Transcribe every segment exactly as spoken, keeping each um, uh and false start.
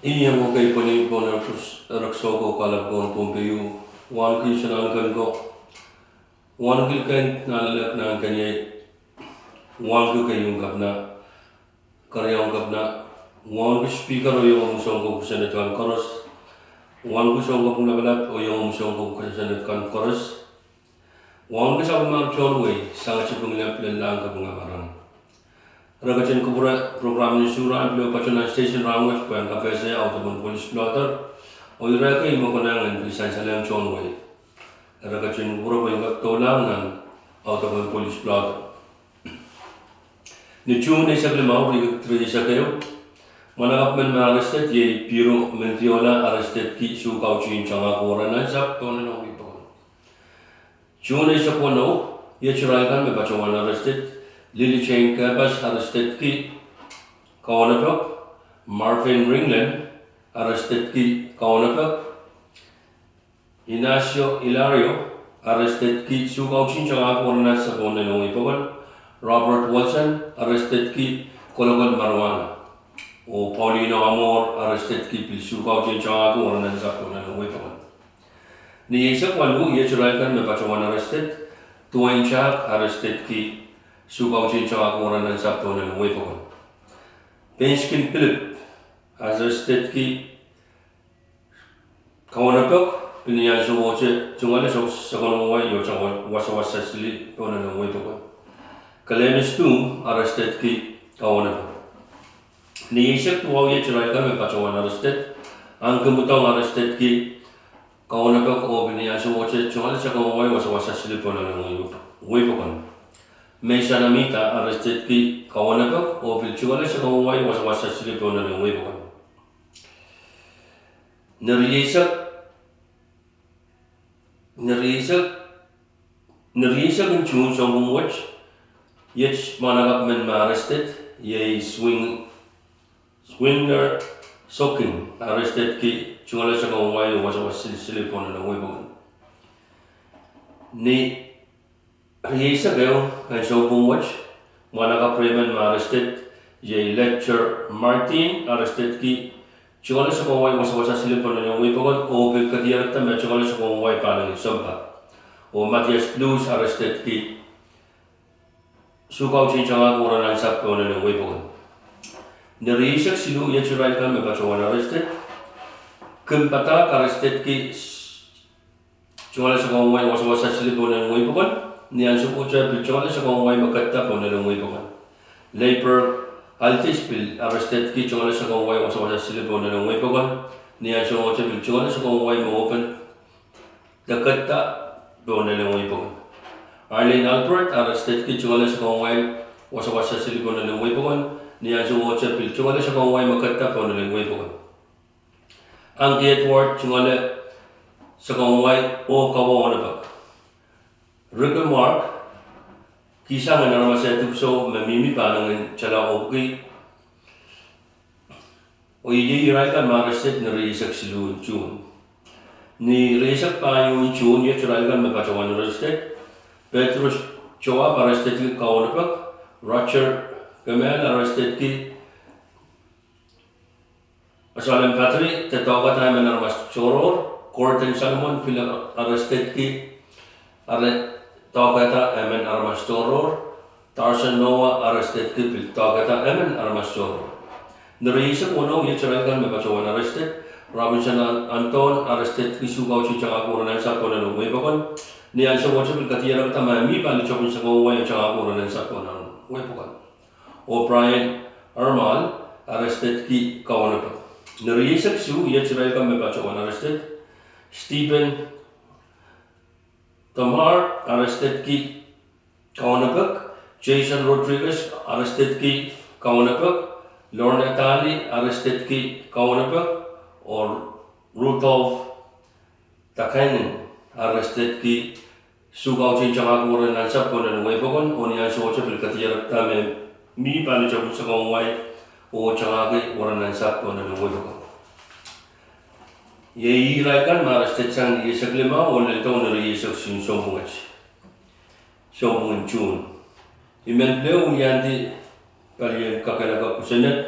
Ih iang wekei pweli pohn erekiso ko, kalap ko en Pohnpei, wahneki Sanahnken ko, wahneki Kent Nahnalek Nahnkeniei, wahneki Keieu Kepina, Keriaun Kepina, wahneki Speaker oh iang omw soun kopwuk Senate kan koaros, wahneki Sounkopwung Lapalap oh iang omw soun kopwuk Senate kan koaros, wahneki sapwellimomwi tohn wei, sang Sipwing Lap, Lellahng, Kaping, Amarang. Ire ketin kupwure program en Surain pil patohwan station rahnwet pwehn kapehse audepen polis pilada, oh ire ekei me konehng en pil sansalehng tohn wei. Ire ketin kupwure pwehn kak doulahng nan audepen polis pilada. Ni Suhn eisek limau, riekid rieisek ehu, mwahnakapw men me arrested iei Piro Mendiola, arrestedki Suh Kauji en Tangahki Wara Nansapw, Pohnpei, Pohnpei. Suhn eisek weneu, iet irail kan me patohwan arrested: Lily Jane Kebas, arrestedki Kaunopok; Marvin Ringlen, arrestedki Kaunopok; Inacio Hilario, arrestedki Suh Kauji en Tangahki Wara Nansapw, Pohnpei, Pohnpei; Robert Wilson, arrestedki kolokol marijuana; oh Paulino Amor, arrestedki pil Suh Kauji en Tangahki Wara Nansapw, Pohnpei, Pohnpei. Ni eisek waluh, iet irail kan me patohwan arrested: Duane Jack, arrestedki Suh Kauji en Tangahki Wara Nansapw, Pohnpei, Pohnpei; Penskin Philip, arrestedki Kaunopok, pil ni ansowohte tungoale seko-, sekonwei oh wasawasa sili, Pohnpei, Pohnpei; Kelemis Tum, arrestedki Kaunopok. Ni eisek duwau, iet irail kan me patohwan arrested: Anki Mudong, arrestedki Kaunopok, oh pil ni ansowohte tungoale sekonwei oh wasawasa sili, Pohnpei, Pohnpei; Mason Amita, arrestedki Kaunopok, oh pil tungoale sekonwei oh wasawasa sili, Pohnpei, Pohnpei. Ni rieisek, ni rieisek, ni rieisek en Suhn sounpwong wet, iet mwahnakapw men me arrested iei Swing-, Swingner Soking, arrestedki tungoale sekonwei oh wasawasa sili, Pohnpei, Pohnpei. Ni rieisek ehu en sounpwong wet, mwahnakapw riemen me arrested iei Ledger Martin, arrestedki tungoale sekonwei oh wasawasa sili, Pohnpei, Pohnpei, oh pil kediarekda me tungoale sekonwei pahn engen sounpar; oh Matthias Blues, arrestedki Suh Kauji en Tangahki Wara Nansapw, Pohnpei, Pohnpei. Ni rieisek siluh, iet irail kan me patohwan arrested: Kim Padahk, arrestedki tungoale sekonwei oh wasawasa sili, Pohnpei, Pohnpei; ni ansowohte pil tungoale sekonwei me ketido, Pohnpei, Pohnpei. Leiber Altis, pil arrestedki tungoale sekonwei oh wasawasa sili, Pohnpei, Pohnpei; ni ansowohte pil tungoale sekonwei me open de ketido, Pohnpei, Pohnpei. Arlene Albert, arrestedki tungoale sekonwei oh wasawasa sili, Pohnpei, Pohnpei; ni ansowohte pil tungoale sekonwei me ketido, Pohnpei, Pohnpei. Anki Edward, tungoale sekonwei oh kawewe Kaunopok. Ricky Mark, kihsang en aramas eh dipwisou me mihmi pahn engen tala oh pwuki, oh iei irail kan me arrested ni rieisek siluh en Suhn. Ni rieisek pahieu en Suhn, iet irail kan me patohwan arrested: Petrus Joab, arrestedki Kaunopok; Roger Kemel, arrestedki Salem Padri, de doadoahkda emen aramas tohrohr; Gordon Salomon, pil arrestedki, are doadoahkda emen aramas tohrohr; Tarson Noah, arrestedki, pil doadoahkda emen aramas tohrohr. Ni rieisek weneu, iet irail kan me patohwan arrested: Robinson An-, Anton, arrestedki Suh Kauji en Tangahki Wara Nansapw, Pohnpei, Pohnpei; ni ansowohte pil kediarekda me mih pali topin sekonwei oh tangahki wara nansapw, Pohnpei, Pohnpei; oh Brian Armal, arrestedki Kaunopok. Ni rieisek siluh, iet irail kan me patohwan arrested: Stephen Tomar, arrestedki Kaunopok; Jason Rodriguez, arrestedki Kaunopok; Lorna Talley, arrestedki Kaunopok; oh Rudolph Takainen, arrestedki Suh Kauji en Tangahki Wara Nansapw, Pohnpei, Pohnpei; oh ni ansowohte pil kediarekda me mih pali topin sekonwei oh tangahki wara nansapw, Pohnpei, Pohnpei. Iei irail kan me arrested sang ni rieisek limau oh lel doh ni rieisek siluh en sounpwong wet, sounpwong en Suhn. I men pil weliandi palien kakehlaka kosonned,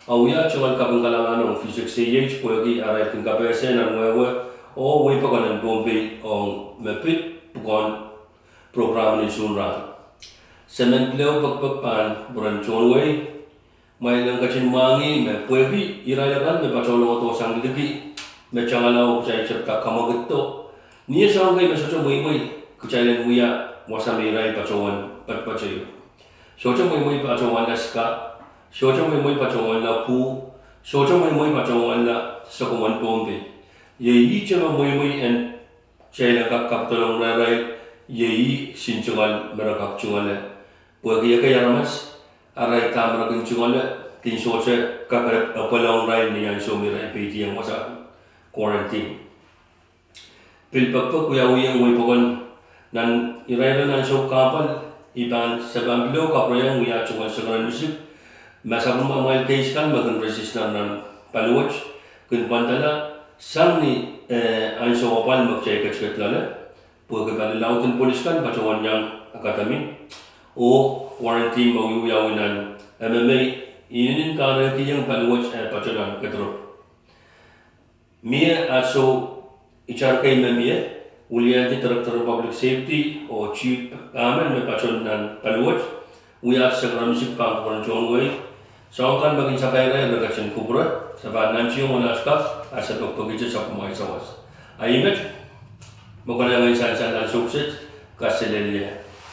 a wia tungoal kaping kalahngan ong Sixty-eight pwehki arail kin kapehse nan wehwe oh wehi pokon en Pohnpei ong me pid pwukoahn prokram en nsun rahn. Semen pil ehu pekipek pahn kupwuren tohn wehi. Kumwail en ketin mwahngih me pwehki irail akan me patohwan ongdohsang liki me tangala oh kitail tepda kamwekiddo, ni eh soahng kei me sohte mweimwei kitail en wia wasa me irail patohwan patpato. Sohte mweimwei patohwanla sika, sohte mweimwei patohwanla pwuh, sohte mweimwei patohwanla sokomwen Pohnpei. Iei ihte me mweimwei en kitail en kak kapidolong rehrail, iei ih kisin tungoal me re kak tungoale. Pwehki ekei aramas, arail dahme re kin tungoale kin sohte kak epwelong irail ni ansou me irail peidiong wasa quarantine. Pil pekipek wiawihong wehi pokon nan irair en ansou kahpwal. I pahn, se pahn pil ehu kapwurehiong wia tungoal sakaradahn misik, ma sapwellimamwail keis kan me kin register nan paliwet kin pwandala sang ni, eh, ansou apwal me kitail ketiket loale, pwehki pali laud en polis kan patohwan iang academy oh quarantine me wiewiawi nan M M A, inenen kahrehiong paliwet eh patohwan kedirepw. Mie ansou itar kei me mie, wiliandi Director of Public Safety oh chief pahmen me patohwan nan paliwet, wia sakaradahn misik pahn kupwuren tohn wehi. Soahng kan me kin sapaira re ketin kupwure, se pahn nantihong wasa kak, a se pekipekihte sapwellimamwail sawas. A ih met me konehng en sansal nan ansou kiset, kaselehlie.